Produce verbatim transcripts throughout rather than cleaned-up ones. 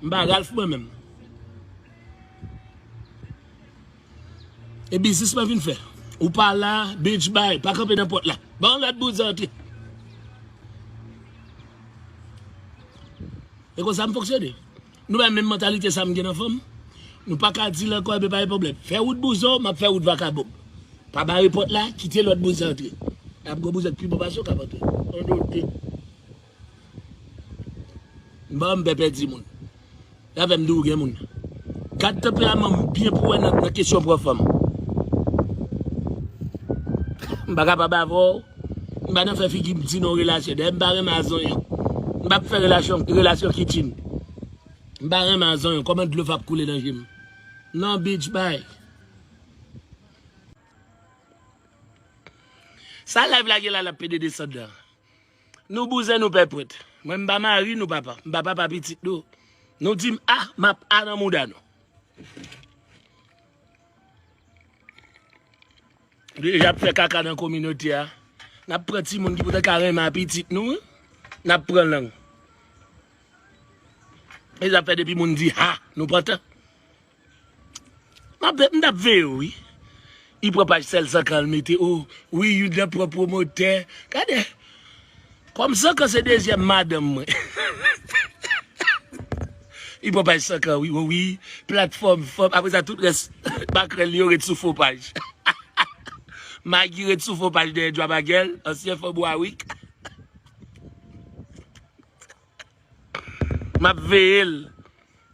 M pa Ralph mwen menm. E biznis mwen vin fè. Ou pa la, bitch, bay, pa kanpe nan pòt la. Ban lòt bouzen antre. E konsa m fonksyone. Nou pa menm mantalite sa m gen nan fanm. Nou pa ka di l ankò, ebyen pa gen pwoblèm. Fè wout bouzen w, m ap fè wout vakabon. Pa bare pòt la, kite lòt bouzen antre. N ap gen bouzen k pi bon pase w k ap antre. An dote. M pa m pè pèdi moun. Avè m di w gen moun. Gad tanperaman m byen pou wè nan, nan kesyon pran fanm. M pa kapab avè w. M pa nan fè figi m di non relasyon. Dayè m pa renmen a zonyon. M p ap fè relasyon, relasyon kitin. M pa renmen a zonyon. Kòman dlo f ap koule nan je m? Non, bitch, bay. Sa live la gen la l ap pede desann nan. Nou bouzen, nou pèpwèt. Mwen, m pa mari nou papa. M pa papa pitit nou. Nou di m a, m ap a nan mouda nou. Deja ap fè kaka nan kominote a. N ap pran timoun ki poutèt ka renmen a pitit nou, wi. N ap pran lang. E zafè depi moun di ha, nou pantan. M ap, m t ap veye w, wi. Li pran paj sèl Sankan l mete, o, wi, youn nan pran pwomotè. Gade. Kòm Sankan se dezyèm madanm mwen. Li pran paj Sankan, wi, o, wi. Platfòm fanm. Apre sa, tout rès makrèl li yo ret sou fo paj. Magi ret sou fo paj dèyè Djwa Bagèl, ansyen fanm Wawik. M ap veye l.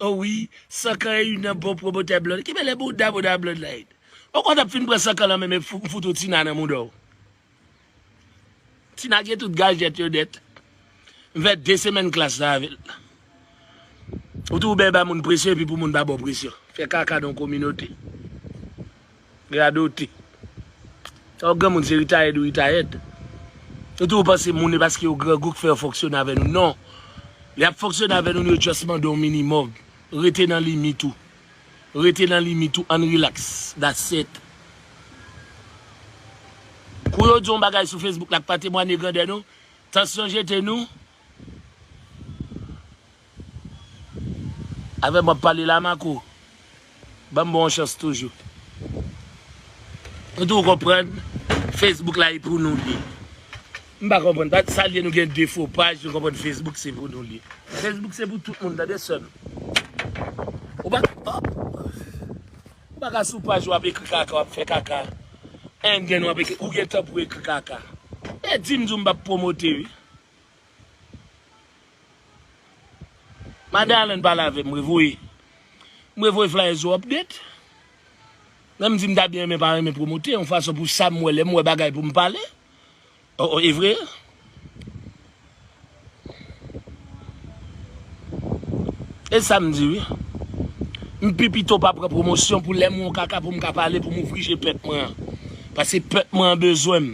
O wi, Sankan e youn nan bon pwomotè blòd. Ki bèlè bouda, bouda blòd la ye. Ou konn ap fin pran Sankan nan men m, m fout ou Tina nan mouda w. Tina gen tout gajèt yo nèt. M fè de semèn klas la avè l. Ou tou byen ba moun presyon epi pou moun pa ba w presyon. Fè kaka nan kominote. Radote. Sa w granmoun se ritayèd ou ritayèd. Ou tou panse moun e paske yo grangou k fè yo fonksyone avè nou. Non. Lè y ap fonksyone avè nou, nou yo just mande yon minimòm. Rete nan limit ou. Rete nan limit ou, ann relax. That's it. Kou yo di yon bagay sou Facebook la k pa temwanye grandè nou, tansyon jete nou. Avè m w ap pale la, Mako. Ban m ba w yon chans toujou. Ou tou konprann, Facebook la e pou nou l ye. M pa konprann. Sa l ye nou gen de fo paj, nou konprann Facebook se pou nou l ye. Facebook se pou tout moun, tande sè m. Ou pa, ou pa ka sou paj w ap ekri kaka, w ap fè kaka. And then w ap ekri, ou gen tan pou ekri kaka. E di m di w m p ap pwomote, wi. Madan Allen pale avè m, m revoye. M revoye flyers yo update. Nan m di m ta byen renmen pa renmen pwomote, yon fason pou sa m wè, lè m wè bagay pou m pale. O, o, e vre? E sa m di, wi. M pi pito pa pran pwomosyon pou lè m wè yon kaka pou m ka pale, pou m ouvri je pèp mwen an. Paske pèp mwen an bezwen m.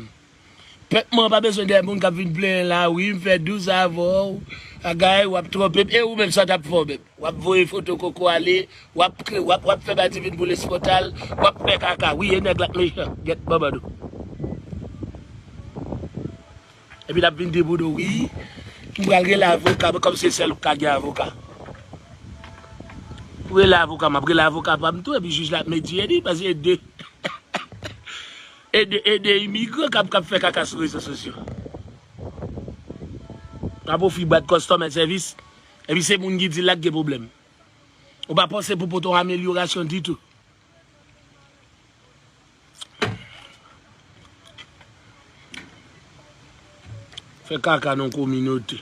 Pèp mwen pa bezwen dèyè moun k ap vin plenyen la, wi, m fè douz avè w, bagay, w ap twonpe m. E ou menm, sa w t ap fè w menm? W ap voye foto koko ale, w ap kre, w ap, w ap fè Madivin boule spontan, w ap fè kaka. Wi, e nèg la k mechan. Gèt banbando. Epi l ap vin di moun, wi, m pral rele avoka mwen, kòm se sèl ou k ka gen avoka. Pou rele avoka, m ap rele avoka pa m tou, epi jij la ap medye li, paske e de. E de, e de imigran k ap, k ap fè kaka sou rezo sosyo. K ap ofri bwat customer service, epi se moun ki di l la k gen pwoblèm. Ou pa panse pou pote yon amelyorasyon ditou. Fè kaka nan kominote.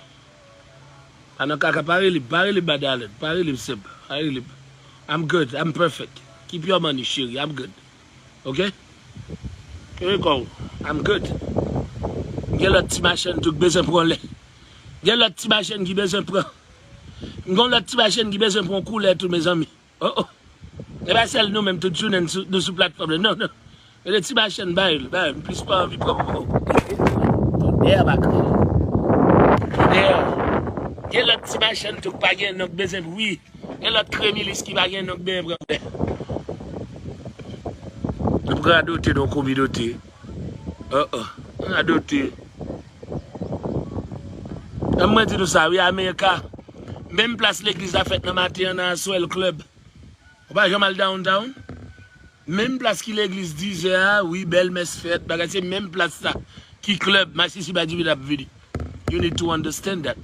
Pa nan kaka, pa rele, pa rele Madalen, pa rele m senp, pa rele m. I'm good, I'm perfect. Keep your money, cheri, I'm good. Ok? Kenbe kò w, I'm good. Gen lòt ti machann tou k bezwen pran lè. Gen lòt ti machann ki bezwen pran. Gen lòt ti machann ki bezwen pran koulè tou, mezanmi. Oh, oh. E pa sèl nou menm tout jounen n sou, nou sou platfòm la. Non, non. Gade ti machann, bay l, bay l. M plis pa anvi pran pou. Tonnè makrèl. Tonnè. Gen lòt ti machann tou k pa gen non k bezwen, wi. Gen lòt kremilis ki pa gen non k bezwen pran. N ap radote nan kominote. Oh, oh. Radote. An mwen di nou sa, wi, America. Menm plas legliz la fèt nan maten an nan Aswell Club. Ou pa janm al downtown? Menm plas ki legliz dizè a, wi, bèl mès fèt, bagay, se menm plas sa ki club, masisi pa divid ap vini. You need to understand that.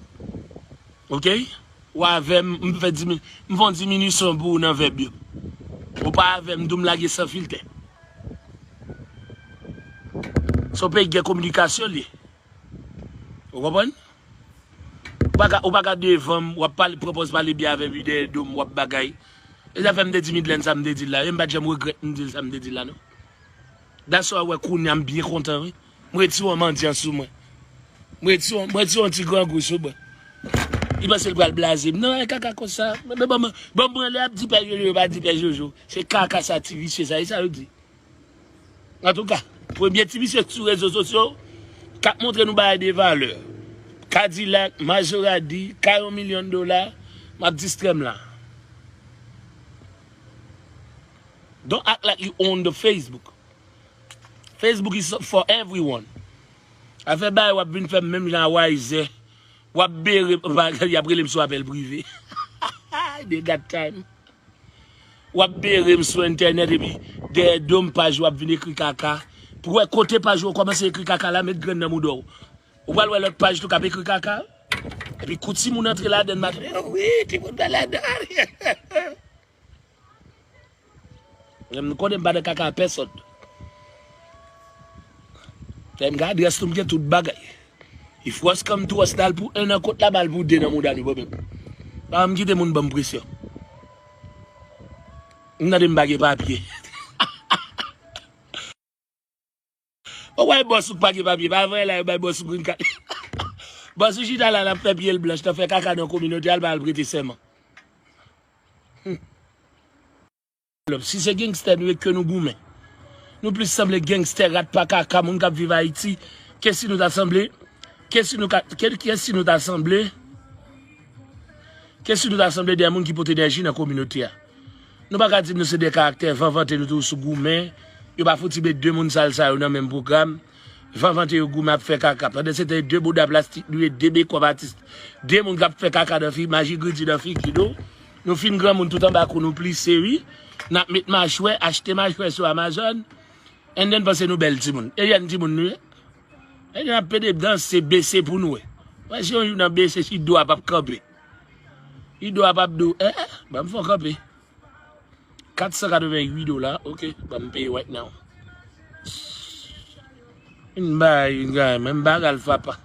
Ok? Ou avè m, m fè dimi-, m fè yon diminisyon pou ou nan vèb yo. Ou pa avè m, tou m lage san filtè. Se yon peyi ki gen kominikasyon li ye. Ou konprann? Ou pa ka, ou pa ka devan m, w ap pale, pran pòz pale byen avè m, wi, dèyè do m, w ap bagay. E zafè m te di Midlène sa m te di l la, e m pa t janm regrèt m di l sa m te di l la, non. That's why w wè kounye a m byen kontan, wi. M retire yon mandyan sou mwen. M retire yon, m retire yon ti grangou sou mwen. Li panse l pral blaze m. Non, e kaka konsa. Men, men, ban m, ban m pran lè ap di pè Jojo, yo pa di pè Jojo. Se kaka sa, ti visye sa, e sa yo di. Antouka, premye ti misye sou rezo sosyo k ap montre nou bagay de valè. Kadilak, Maserati, kay yon milyon dola, m ap distrè m la. Don't act like you own the Facebook. Facebook is for everyone. Afè bagay w ap vin fè m menm jan a Wayzè. W ap bere, y ap rele m sou apèl prive. They got time. W ap bere m sou entènèt epi dèyè do m paj ou ap vin ekri kaka. Pou wè kote paj ou kòmanse ekri kaka la, met grenn nan mouda w. Ou pral wè lòt paj tou k ap ekri kaka. Epi kou timoun antre ladann, m ap di, "Oh wi, timoun pral ladann." Menm nou konnen m pa nan kaka a pèsonn. Lè m gen adrès nou, m gen tout bagay. If worse come to worse, n al pou en nan kont la, m al pou de nan mouda nou, bon, menm. Pa m kite moun ban m presyon. M tande m pa gen papye. Ou wè bòs ou k pa gen papye, pa vre la, yo bay bòs ou green card. Bòs ou chita la, l ap fè pye l blanch, l ap fè kaka nan kominote a, l pa al prete sèman. Hmm. Si se gangstè nou ye, ke nou goumen. Nou plis sanble gangstè, rat pa kaka, moun k ap viv Ayiti, ke si nou ta sanble, ke si nou ka, ke, ke si nou ta sanble, ke si nou ta sanble de moun ki pote enèji nan kominote a. Nou pa ka di m nou se de karaktè, vanvante nou toujou sou goumen, yo pa fouti met de moun sal sa yo nan menm pwogram. Vanvante yo goumen ap fè kaka. Pandan se tan, de bouda plastik nou ye, de bekòp atis, de moun k ap fè kaka nan figi, maji gridi nan figi nou. Nou fin granmoun tout anba kou nou plise, wi. N ap met machwè, achte machwè sou Amazon. And then panse nou bèl timoun. Eryèn timoun nou ye. Eryèn ap pede danse, bese pou nou wè. Wè si yon jou nan bese, si do a p ap kanpe. Si do a p ap di w, eh, eh, ban m fè w kanpe. Kat san katreventuit dola, ok, ban m peye right now. Vin bay, vin bay, men m pa Ralph, papa.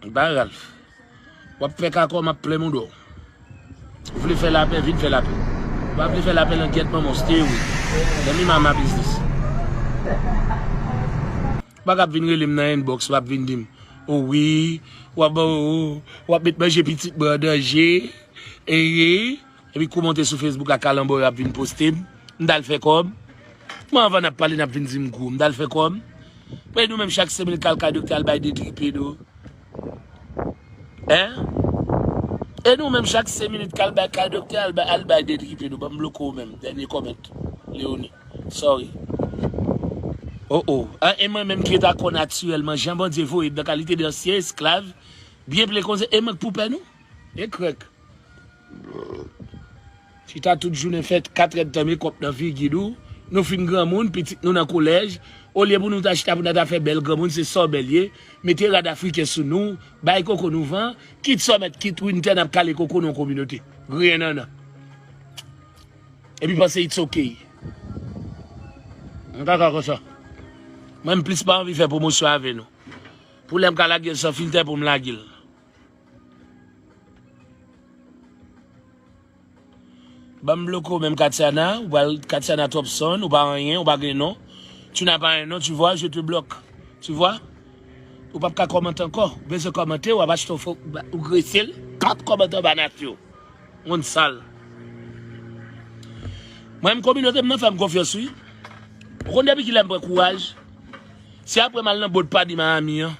M pa Ralph. W ap fè kaka w, m ap plen mouda w. Ou vle fè lapè, vin fè lapè. Ou pa vle fè lapè, langyèt manman w, stay away. Let me mind my business. Ou pa ka ap vin rele m nan inbox, w ap vin di m, "O wi, w ap, o, o, w ap met manje pitit mwen an danje." Eye. Epi kou monte sou Facebook a kalanbò yo ap vin poste m. M t al fè kòb. Mwen anvan n ap pale n ap vin di m gwo. M t al fè kòb. Mwen nou menm chak senk minit k al kay doktè al bay de tripe nou. Hein? E nou menm chak senk minit k al bay kay doktè al bay, al bay de tripe nou. Ban m bloke w menm. Dènye comment. Leoni. Sorry. Oh oh. Ah, e mwen menm ki ta konn aktyèlman jan Bondye voye m nan kalite de ansyen esklav. Byen plen konze. E mwen k pou pè nou? E krèk. Chita tout jounen fè kat èdtan mekòp nan figi nou. Nou fin granmoun, pitit nou nan kolèj. Olye pou nou ta chita pou n ta fè bèl granmoun, se sa w bèl ye. Mete rad afriken sou nou, bay koko nou van, kit sòmèt, kit wintè, n ap kale koko nan kominote. Griyen nannan. Epi panse it's ok. M kaka konsa. Mwen m plis pa anvi fè pwomosyon avè nou. Pou lè m ka lage l san filtè pou m lage l. Ban m bloke w menm Katiana, ou pral Katiana Thompson, ou pa anyen, ou pa gen non. Tu n'as pas un nom, tu vois, je te bloque. Tu vois? Ou p ap ka kòmante ankò. Ou bezwen kòmante, w ap achte yon fo, ou grese l, pat kòmante anba nati w. Moun sal. Mwen menm kominote m nan fè m konfyans wi. Ou konn depi kilè m pran kouraj? Se apre m al nan boat party Miami an.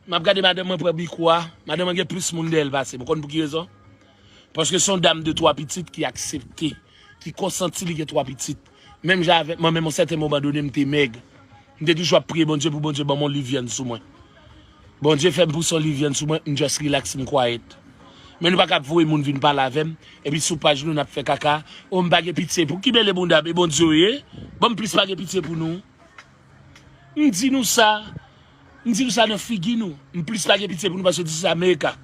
M ap gade madanm mwen pran mikwo a. Madanm mwen gen plis moun dèyè l pase m. Ou konn pou ki rezon? Paske se yon dam de twa pitit ki aksepte, ki konsanti li gen twa pitit. Menm jan avèk mwen, menm yon sèten moman done, m te mèg. M te toujou ap priye Bondye pou Bondye ban m yon liv vyann sou mwen. Bondye fè m pouse yon livyann sou mwen, m just relax, m quiet. Men nou pa ka ap voye moun vin pale avè m, epi sou paj nou n ap fè kaka. O, m pa gen pitye pou ki mele bounda m, e Bondye w ye? Bon, m plis pa gen pitye pou nou. M di nou sa, m di nou sa nan figi nou. M plis pa gen pitye pou nou paske this is America.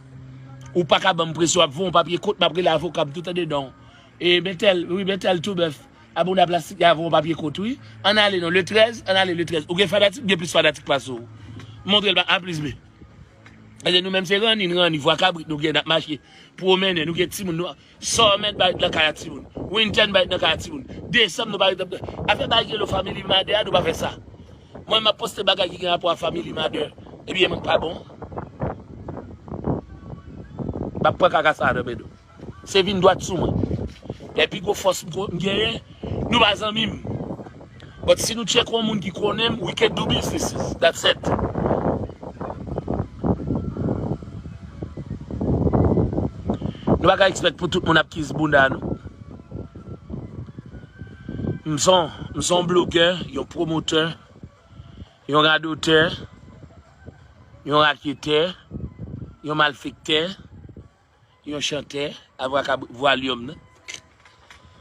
Ou pa ka ban m presyon, w ap voye yon papye kot, m ap rele avoka m tout andedan. E Bentel, wi, Bentel Toubèf. Abouna plastik, y a voye yon papye kot, wi. Ann ale non, le trèz, ann ale le trèz. Ou gen fanatik, m gen plis fanatik pase w. Montre l ba A plis B. Paske nou menm se ranni n ranni, vwa kabrit nou gen, n ap mache, pwomennen, nou gen timoun, nou, Sòmèt bay nan kay a timoun, Winten bay nan kay a timoun, Desanm nou bay nan, afè bay gelo Family Mother a, nou pa fè sa. Mwen, m ap poste bagay ki gen rapò a Family Mother, ebyen, mwen pa bon. M ap pran kaka sa a nan men nou. Se vin dwat sou mwen. Lè pi gwo fòs m ko-, m genyen, nou pa zanmi m. But si nou tcheke yon moun ki konnen m, we can do businesses. That's it. Nou pa ka expect pou tout moun ap kiss bounda nou. M son, m son blogè, yon pwomotè, yon radotè, yon raketè, yon malfektè, yon chantè, avwa ka vwa lyòm nan.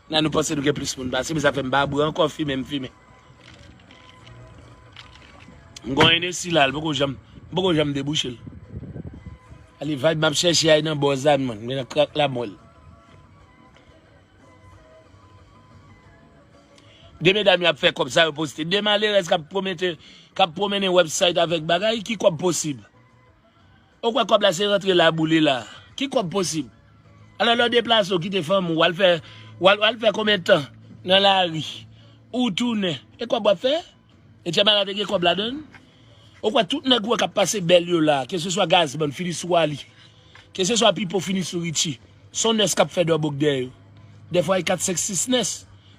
Nan nou panse nou gen plis moun pase, men sa fè m pa bwè ankò, fimen m fimen. M gon enesi la, l poko janm, m poko janm debouche l. Ale vibe m ap chèche ay nan bò zam, man, men nan krak lamwèl. De medam y ap fè kòb sa yo poste. De malerèz k ap pwomete, k ap pwomennen website avèk bagay, ki kòb posib? Ou kwè kòb la se rantre la boule la? Ki kòb posib? Alò lè w deplase, w kite fanmi w, w al fè, w al, w al fè konbyen tan nan lari? Ou tounen. E kòb w ap fè? E tchèbala te gen kòb ladann? Ou kwè tout nèg ou wè k ap pase bèl yo la, keseswa Gazman fini sou Ali, keseswa Pipo fini sou Richie, se yon nès k ap fè dòbok dèyè yo. Dèfwa e kat, senk, sis nès.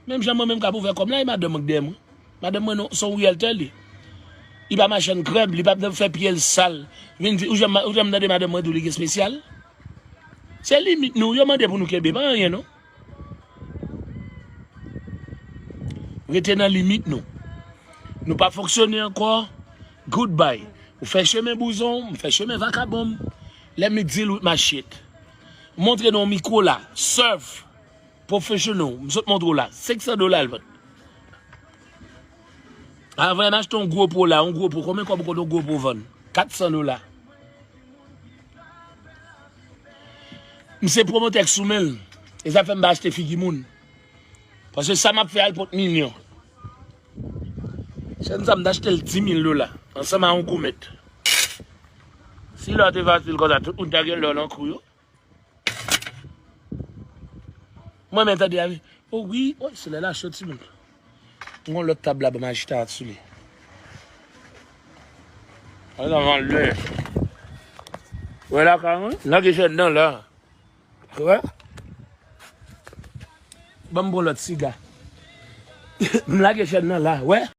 Menm jan mwen menm k ap ouvè kòm la, e madanm mwen k dèyè mwen. Madanm mwen non, se yon realtor li. Li pa machann krèb, li p ap fè pye l sal. Vin di, ou janm, ou janm tande madanm mwen di w li gen espesyal? Se limit nou, yo mande pou nou kenbe, pa anyen non. Rete nan limit nou. Nou pa fonksyone ankò. Goodbye. Ou fè chemen bouzon, m fè chemen vakabon. Let me deal with my shit. Montre nou yon mikwo la. Surf. Professional. M sot montre w la. Senk san dola l vann. Avan m achte yon gwo po la, yon gwo po. Konbyen kòb ou konn yon gwo po vann? Kat san dola. M se pwomotè k sou men l. E sa fè m pa achte figi moun. Paske sa m ap fè a, l pot milyon. Chèn sa m t achte l di mil dola. Ansanm a yon goumèt. Si lò te fasil konsa, tout moun ta gen lò nan kou yo. Mwen men tande a wi. O wi, o, solèy la cho timoun. Gon lòt tab la ban m ajite a sou li. An avan lè. Wè la ka mwen? Lage chèn nan la. Wè? Ban m bon lòt siga. M lage chèn nan la, wè?